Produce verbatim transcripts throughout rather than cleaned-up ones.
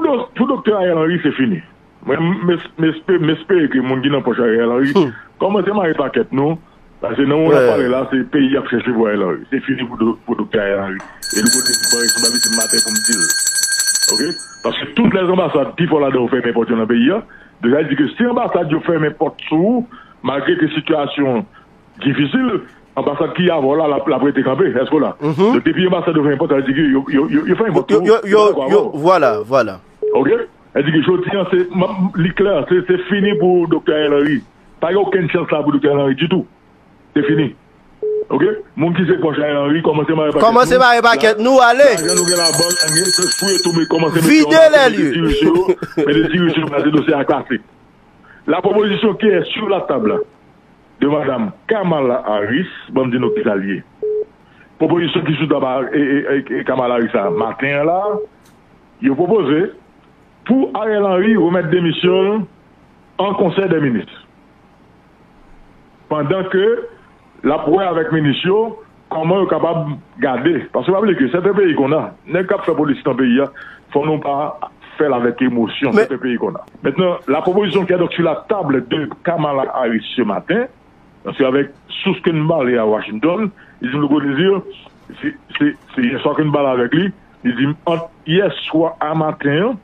Pou, pou Doktè Ariel Henry, se fini. Mwen, m, m, m espe-, m espere ke moun ki nan pòch Ariel Henry kòmanse mare pakèt nou, paske nan moman n ap pale la, se peyi y ap chèche pou Ariel Henry. Se fini pou, do, pou Doktè Ariel Henry. E nou konnen se mwen responsabilite m maten pou m di l. Oke? Paske tout lè anbasad, pi fò ladan yo fèmen pòt yo nan peyi a. Deja, di ke si anbasad yo fèmen pòt sou ou, malgre ke sitiyasyon difisil, anbasad ki avè w la, l ap, l ap rete kanpe. Èske w la? Donk, depi anbasad yo fèmen pòt, sa vle di ke yo, yo, yo, yo fèmen pòt sou ou. Yo, yo, yo, vwala, vwala. Oke? Sa vle di ke jodi a, se, m, li klè, se, se fini pou Doktè Ariel Henry. Pa gen okenn chans la pou Doktè Henry ditou. Se fini. Oke? Moun ki se pwòch Ariel Henry, kòmanse mare pakèt nou. Kòmanse mare pakèt nou, ale. Lajan nou gen labank, anyen, se fouye tou, men kòmanse mete yo anba tè, mete ti riche yo, mete ti riche yo, paske dosye a klase. La proposition qui est sur la table de Madame Kamala Harris, ban m di nou kisa l ye. Pwopozisyon ki sou tab a, e, e, e, e Kamala Harris la, maten an la, yo pwopoze pou Ariel Henry remèt demisyon l an Konsèy dè Minis. Pandan ke l ap wè avèk minis yo kòman yo kapab gade. Paske pa bliye ke sèten peyi konn a, nèg k ap fè politik nan peyi a, fò nou pa fè l avèk emosyon, sèten peyi konn a. Maintenant, la proposition qui est donc sur la table de Kamala Harris ce matin, paske avèk sous ke n pale a Washington, li di m, Louko Désir, se, se, se yè swa ke n pale avèk li, li di m, ant yè swa a maten an,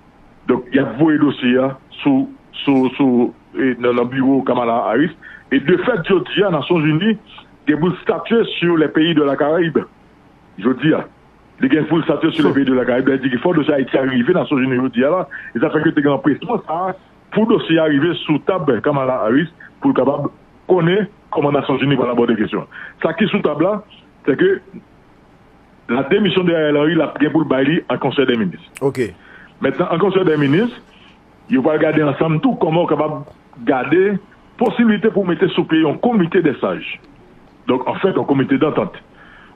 donk, y ap voye dosye a sou, sou, sou, e, nan, nan biwo Kamala Harris. E de fèt, jodi a, Nasyonzini gen pou l statye sur les pays de la Caraïbe. Jodi a, li gen pou l statye sur les pays de la Caraïbe. Sa vle di ke fò dosye Ayiti a rive Nasyonzini jodi a la. E sa fè ke te gen anpresman sa a pou dosye a rive sou tab Kamala Harris pou l kapab konnen kòman Nasyonzini pral abòde kesyon an. Sa ki sou tab la, se ke la démission de Ariel Henry, l ap gen pou l bay li an Konsèy dè Minis. Ok. Mentnan, an Konsèy dè Minis, yo pral gade ansanm tou kòman yo kapab gade posiblite pou mete sou pye yon komite dè saj. Donk, anfèt, yon komite dantant.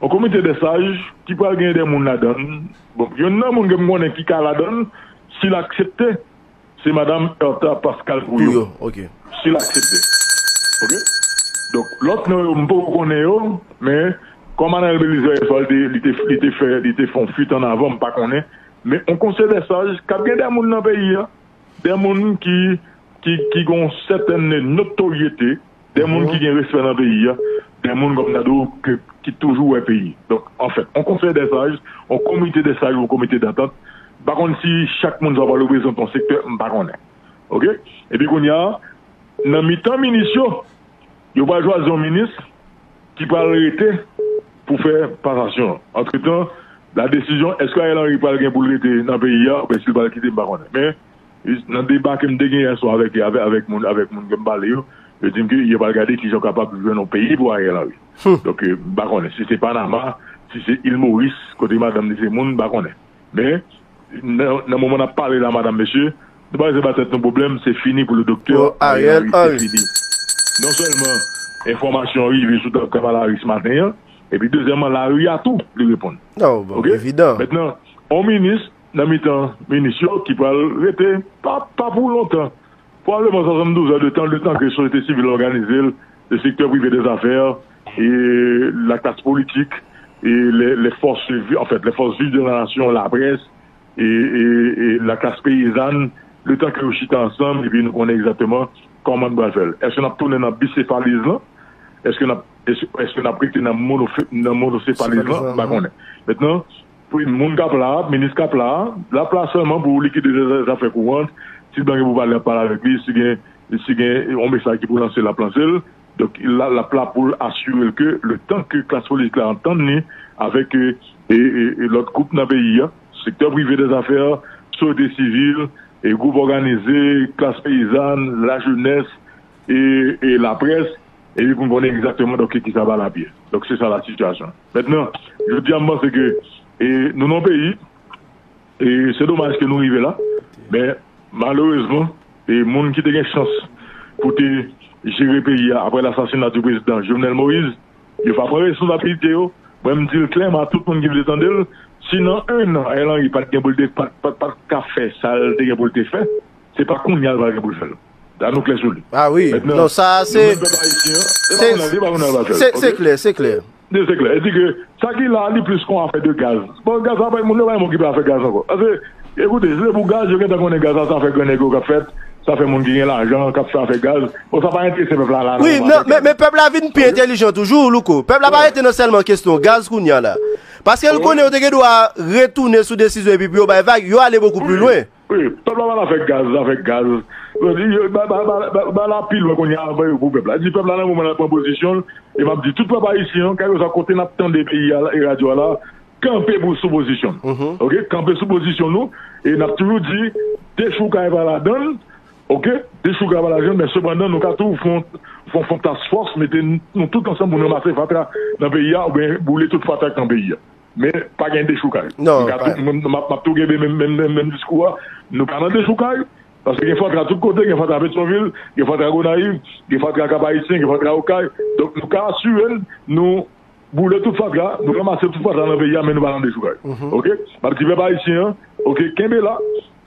Yon komite dè saj ki pral gen de moun ladan l. Bon, youn nan moun ke m konnen ki ka ladan l, si l aksepte, se Madam Ertha Pascal Pouyo. Pouyo, ok. Si l aksepte. Ok? Donk, lòt non yo, m poko konnen yo, men kòm Anaël Belizaire, yè swa, li te, li te, li te fè, li te fè yon fuit en avant, m pa konnen. Men yon konsèy dè saj, k ap gen de moun nan peyi a, de moun ki, ki, ki gen yon sètèn notoryete, de moun ki gen respè nan peyi a, de moun, kòm n ta di w, ke, ki toujou wè peyi. Donk, anfèt, yon konsèy dè saj, yon komite dè saj, yon komite dantant, m pa konn si chak moun sa pral reprezante yon sektè, m pa konnen. Ok? Epi kounye a, nan mitan minis yo, yo pral chwazi yon minis ki pral rete pou fè pasasyon an. Antretan, la desizyon, èske Ariel Henry pral gen pou l rete nan peyi a, oubyen si l pral kite, m pa konnen. Men, nan deba ke m te gen yè swa avèk, avèk, avèk moun, avèk moun ke m pale yo, yo di m ke yo pral gade kijan yo kapab jwenn yon peyi pou Ariel Henry. Donk, euh, m pa konnen si se Panama, si se Il Moris, kote madanm li se moun, m pa konnen. Men, nan, nan moman n ap pale la, madanm, mesye, nou pa bezwen ba tèt nou pwoblèm, se fini pou le doktè Ariel Henry, se fini. Non sèlman enfòmasyon an rive sou tab Kamala Harris maten an, epi dezyèmman, lari a tou, li reponn. Ok? Evidan. Mentnan, yon minis, nan mitan minis yo, ki pral rete, pa, pa pou lontan. Pwobableman swasanndouz è de tan, letan ke sosyete sivil òganize l, le sektè prive dè zafè, e laklas politik, e lè, lè fòs vi-, anfèt, lè fòs viv de la nasyon, laprès, e, e, e laklas peyizàn, letan ke yo chita ansanm, epi nou konnen egzakteman kòman n pral fè l. Èske n ap tounen nan bisefaliz lan? Èske n ap, èske, èske n ap rete nan monofe-, nan monosefaliz lan? M pa konnen. Mentnan, pou moun k ap la, minis k ap la, l ap la sèlman pou likide zafè kourant. Si l gen pou pale, l ap pale avèk li. Si gen, si gen yon mesaj ki pou lanse, l ap lanse l. Donk, l ap la pou l asire l ke letan ke klas politik la antann li avèk, e, e, e, e lòt gwoup nan peyi a, sektè prive dè zafè, sosyete sivil, e gwoup òganize, klas peyizàn, lajenès, e, e laprès, epi pou n konnen egzakteman, donk, ki sa pral apye. Donk, se sa la sitiyasyon. Mentnan, jodi a, m panse ke, e, nou nan yon peyi, e se domaj ke nou rive la, men malerezman, e moun ki te gen chans pou te jere peyi a apre lasasina di prezidan Jovenel Moïse, yo pa pran responsabilite yo. Mwen, m di l klèman a tout moun ki vle tande l, si nan en an, Ariel Henry pa t gen pou l te, pa, pa, pa t ka fè sa l te gen pou l te fè, se pa kounye a l pral gen pou l fè l. Ann nou klè sou li. Ah wi. Mentnan, non, sa, se, nou menm pèp ayisyen an, se pa kounye a, se pa kounye a l pral fè l, se, se klè, se klè. Se klè. E di ke sa ki la, li plis kon afè de gaz. Bon, gaz la, pa moun yo pa okipe afè gaz ankò. Paske Ekoute, se pou gaz, yo gentan konnen gaz la, sa fè gran nèg yo k ap fèt, sa fè moun ki gen lajan k ap fè afè gaz. Bon, sa pa enterese pèp la la. Wi, non, men, men pèp la vin pi entèlijan toujou, Louko. Pèp la pa rete nan sèlman kesyon gaz kounye a la. Paske l konnen yo te gen dwa retounen sou desizyon epi pou yo bay vag, yo ale bokou pli lwen. Wi, pèp la pa nan afè gaz, afè gaz. Yo di, yo, ba, ba, ba, ba, ba la pi lwen kounye a anvan yo pou pèp la. Di pèp la nan moman l ap pran pozisyon l, e m ap di tout pèp ayisyen an, kèlkeswa kote n ap tande peyi a la, e radyo a la, kanpe pou sou pozisyon nou. Ok? Kanpe sou pozisyon nou, e n ap toujou di, dechoukay pa ladan l, ok? Dechoukay pa ladan l, men sepandan, nou ka tou fè yon, fè yon, fè yon task force, mete n-, nou tout ansanm pou n ranmase fatra nan peyi a, oubyen boule tout fatra k nan peyi a. Men pa gen dechoukay. Non, nou ka pa tou, m, m, m ap, m ap tou kenbe menm, menm, menm, menm diskou a. Nou pa nan dechoukay. Paske gen fatra tout kote, gen fatra Petyonvil, gen fatra Gonayiv, gen fatra Kap Ayisyen, gen fatra Okay. Donk, nou ka asire n, nou boule tout fatra, nou ranmase tout fatra nan peyi a, men nou pa nan dechoukay. Ok? M ap di pèp ayisyen an, ok, kenbe la,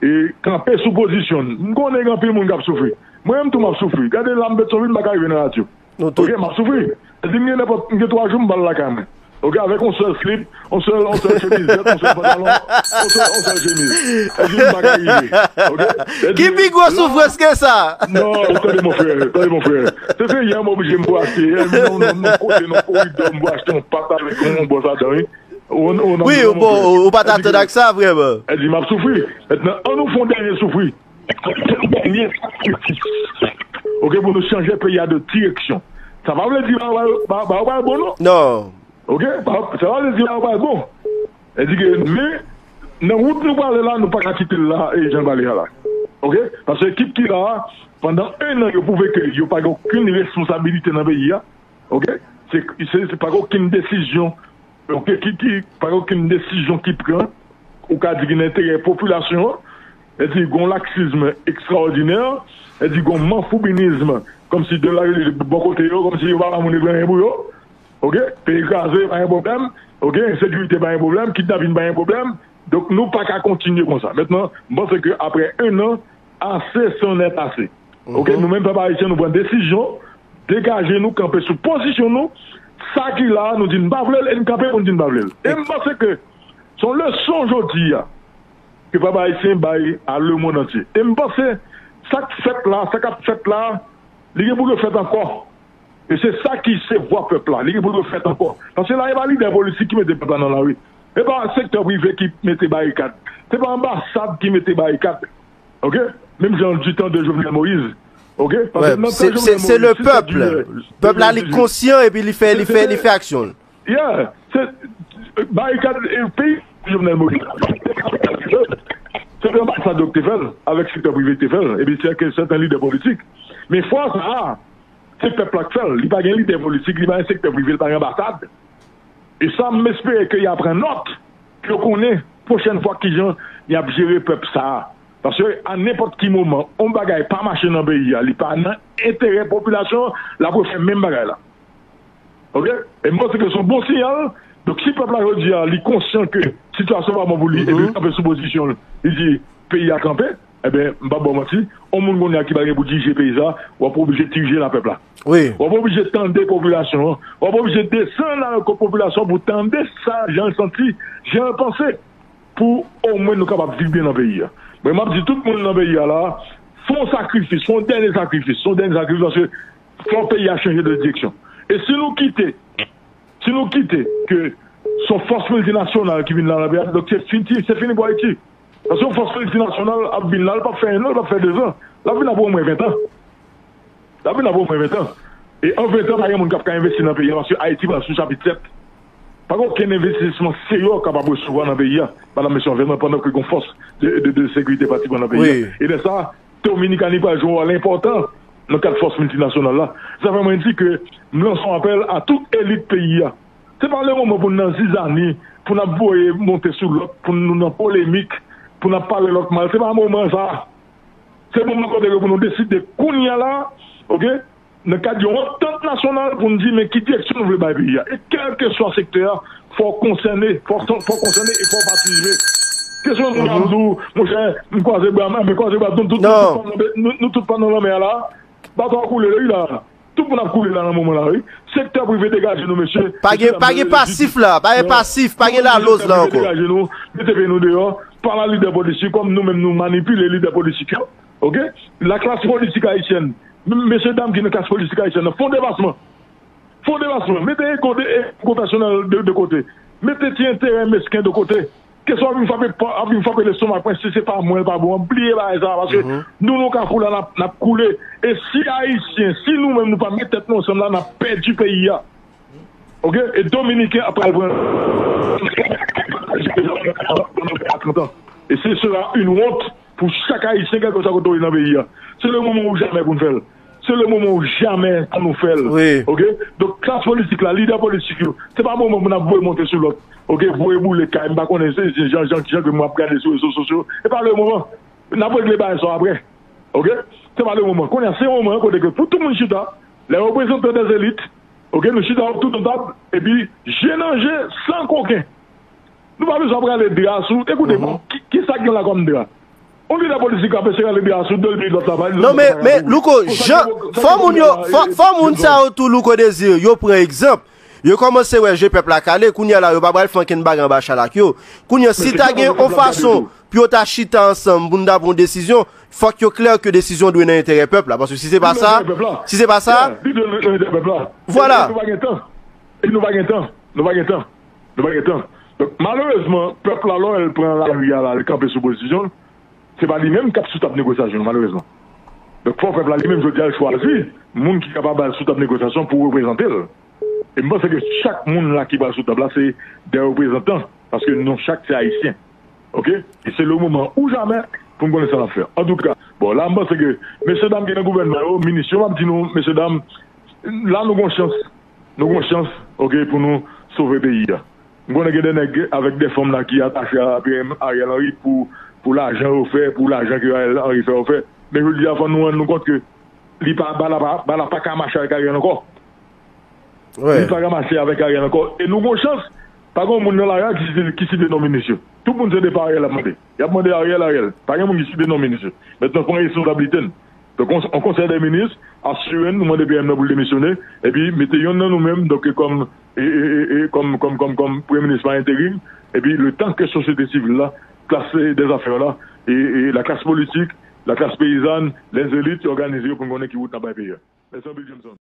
e kanpe sou pozisyon n. M konnen gen anpil moun k ap soufri. Mwen menm tou m ap soufri. Gade la m Petyonvil, m pa ka rive nan radyo. Nou tout. Ok, m ap soufri. Sa di m gen nenpòt, m gen twa jou m pa al lakay mwen. Ok, avèk yon sèl slip, yon sèl, yon sèl chemizèt, yon sèl pantalon, yon sèl, yon sèl chemiz. Sa di m pa ka rive. Ok? Sa di, ki pi gwo soufrans ke sa? Non, tande mon frè, tande mon frè. Se, se yè m oblije m pou achte. Yè m nan, nan, nan kote, nan koridò, m pou achte yon pat avèk yon, yon bwòs ladan, wi. Wi, ou pa t atann ak sa, vrèman. Sa di m ap soufri. Mentnan, an nou fè yon dènye soufri. Ok, pou nou chanje peyi a de direksyon. Sa pa vle di ba, ba, ba, ba, ba, bon, non. Non. Ok? Ba, sa pa vle di ba, ba, bon. Sa di ke, men, nan wout nou prale la, nou pa ka kite l la, e jan l prale a la. Ok? Paske ekip ki la a, pandan en an, yo pwouve ke yo pa gen okenn responsabilite nan peyi a. Ok? Se, se, se pa gen okenn desizyon, ok, ki, ki, pa gen okenn desizyon ki pran, ou ka di ki nan enterè popilasyon an, e di gon laksizm ekstraòdinè, e di gon manfoubinism, kòmsi de la, bò kote yo, kòmsi yo pa ba moun yo anyen pou yo, ok? Peyi kraze, pa gen pwoblèm, ok? Ensekirite, pa gen pwoblèm, kidnapin, pa gen pwoblèm. Donk, nou pa ka kontinye konsa. Mentnan, m panse ke apre en an, ase c'en est assez. Ok? Nou menm pèp ayisyen, nou pran desizyon, degaje nou, kanpe sou pozisyon nou. Sa ki la a, nou di n pa vle l, e n kanpe pou n di n pa vle l. E m panse ke se yon leson jodi a ke pèp ayisyen bay a lemonn antye. E m panse sa k fèt la, sa k ap fèt la, li gen pou l fèt ankò. E se sa ki se vwa pèp la. Li gen pou l fèt ankò. Paske la, e pa lidè politik ki mete pèp la nan lari. E pa sektè prive ki mete barikad. Se pa anbasad ki mete barikad. Ok? Menm jan du temps de Jovenel Moïse. Ok? Paske nan tan Jovenel Moïse, se le pèp. Pèp la, li konsyan epi li fè, li fè, li fè aksyon l. Yeah. Se barikad, e, peyi Jovenel Moïse. Se te anbasad yo ki te fè l, avèk sektè prive ki te fè l, epi se ke sèten lidè politik. Men fwa sa a, se pèp la k fè l. Li pa gen lidè politik, li pa gen sektè prive, li pa gen anbasad. E sa, m espere ke y a pran nòt, ke yo konnen pwochèn fwa kijan y ap jere pèp sa a. Paske a nenpòt ki moman, yon bagay pa mache nan peyi a, li pa nan enterè popilasyon an, l ap refè menm bagay la. Ok? E m panse ke se yon bon siyal. Donk, si pèp la jodi a, li konsyan ke sitiyasyon pa bon pou li, epi li kanpe sou pozisyon l, li di, peyi a kanpe, ebyen, m p ap ba w manti, yon moun kounye a ki pa gen pou dirije peyi sa, w ap oblije dirije l a pèp la. Wi. W ap oblije tande popilasyon an, w ap oblije desann nan kot popilasyon pou tande sa, jan l santi, jan l panse, pou omwen nou kapab viv byen nan peyi a. Men m ap di tout moun nan peyi a la, fè yon sakrifis, fè yon dènye sakrifis, fè yon dènye sakrifis, paske fò peyi a chanje de direksyon. E si nou kite, si nou kite ke se yon fòs miltinasyonal ki vin la nan peyi a, donk se fini, se fini pou Ayiti. Paske yon fòs miltinasyonal ap vin la, l p ap fè en an, l p ap fè de zan. L ap vin la pou omwen ven tan. L ap vin la pou omwen ven tan. E an ven tan, pa gen moun k ap ka envesti nan peyi a, paske Ayiti pral sou chapit sèt. Pa gen okenn envestisman serye w kapab resevwa nan peyi a, madanm, mesye, an ven tan, pandan ke gen yon fòs de, de, de sekirite pratiman nan peyi a. Wi. E lè sa, Dominikani pral jwe yon wòl enpòtan nan kad fòs miltinasyonal la. Sa fè mwen di ke m lanse yon apèl a tout elit peyi a. Se pa le moman pou n nan zizani, pou n ap voye monte sou lòt, pou nou nan polemik, pou n ap pale lòt mal. Se pa moman sa. Se moman kote ke pou nou deside kounye a la, ok, nan kad yon antant nasyonal pou n di men ki direksyon nou vle bay peyi a. E kèlkeswa sektè a, fò w konsène, fò w, fò w konsène e fò w patisipe. Kesyon moun ap di w, monchè, m kwaze bra m, men kwaze bra, nou tout, nou tout pann nan, nou, nou tout pann nan lanmè a la, bato a koule, wi la. Tout moun ap koule la nan moman la, wi. Sektè prive degaje nou, mesye. Pa gen, pa gen pasif la, pa gen pasif, pa gen lalòz la ankò. Sektè prive degaje nou, mete pye nou deyò. pa la lidè politik, kòm nou menm nou manipile lidè politik yo. Oke? Laklas politik ayisyèn, m- mesye dam ki nan klas politik ayisyèn nan, fè yon depasman. Fè yon depasman. Mete ego de, ego pèsonèl de, de kote. Mete ti enterè mesken de kote. Kesyon ap vin frape, ap vin frape lestomak mwen, si se pa mwen, l pa bon. Bliye bagay sa, paske nou, nou Kafou la, n ap, n ap koule. E si Ayisyen, si nou menm, nou pa met tèt nou ansanm la, n ap pèdi peyi a. Oke? E Dominiken ap pral pran trant an. E ce sera une honte pour chaque Ayisyen, kèlkeswa kote w ye nan peyi a. Se le moman ou jamè pou n fè l. Se le moman ou jamè pou nou fè l. Oke? Donk, klas politik la, lidè politik yo, se pa moman pou n ap voye monte sou lòt. Oke? Voye boule kay, m pa konnen se, se jan, jan, jan ke mwen ap gade sou rezo sosyo. Se pa le moman. N ap regle bagay sa yo apre. Oke? Se pa le moman. Kounye a, se yon moman kote ke pou tout moun chita, les représentants des élites, oke, nou chita otou de yon tab, epi je nan je, san koken. Nou pa bezwen ap rale dra sou, ekoute, bon, ki, ki sa k gen la kòm dra? Yon lidè politik ap eseye rale dra sou do l, epi lòt la pa. Non, men, men, Louko, jan, fò moun yo, fò, fò moun sa yo tou, Louko Désir, yo pran egzanp. Yo kòmanse wè je pèp la kale, kounye a la, yo pa pral fè ankenn bagay anba chalak yo. Kounye a, si ta gen yon fason pou yo ta chita ansanm, pou n ta pran yon desizyon, fòk yo klè ke desizyon dwe nan enterè pèp la. Paske si se pa sa, si se pa sa, vwala. E nou pa gen tan. E nou pa gen tan. Nou pa gen tan. Nou pa gen tan. Donk, malerezman, pèp la, lè l pran lari a la, l kanpe sou pozisyon l, se pa li menm k ap sou tab negosyasyon, malerezman. Donk, fò pèp la, li menm, jodi a, l chwazi moun ki kapab al sou tab negosyasyon pou reprezante l. E m panse ke chak moun la ki pral sou tab la, se de reprezantan, paske nou chak se Ayisyen. Oke? E se le moman ou jamè pou n konnen sa n ap fè. Antouka, bon, la, m panse ke mesye dam ki nan gouvènman yo, minis yo, m ap di nou, mesye dam, la nou gon chans. Nou gon chans, oke, pou nou sove peyi a. M konnen gen de nèg avèk de fanm la ki atache a P M Ariel Henry pou, pou lajan yo fè, pou lajan ke Ariel Henry fè yo fè. Men jodi a, fò nou rann nou kont ke li pa, bala pa, bala pa ka mache avèk Ariel ankò. Li pa ka mache avèk Ariel ankò. E nou gon chans, pa gen moun nan lari a ki site, ki site non minis yo. Tout moun se depa Ariel ap mande. Y ap mande Ariel, Ariel. Pa gen moun ki site non minis yo. Mentnan, pran responsablite n. Donk, yon, yon konsèy de minis, asire n, nou mande P M nan pou l demisyone, epi mete yonn nan nou menm, donk, kòm, e, e, e, e, kòm, kòm, kòm, kòm premye minis pa enterim, epi letan ke sosyete sivil la, klas, e, dèzafè la, e, e, laklas politik, laklas peyizàn, lèzelit, yo òganize yo pou n konnen ki wout n ap bay peyi a. Mèsi anpil, Jameson.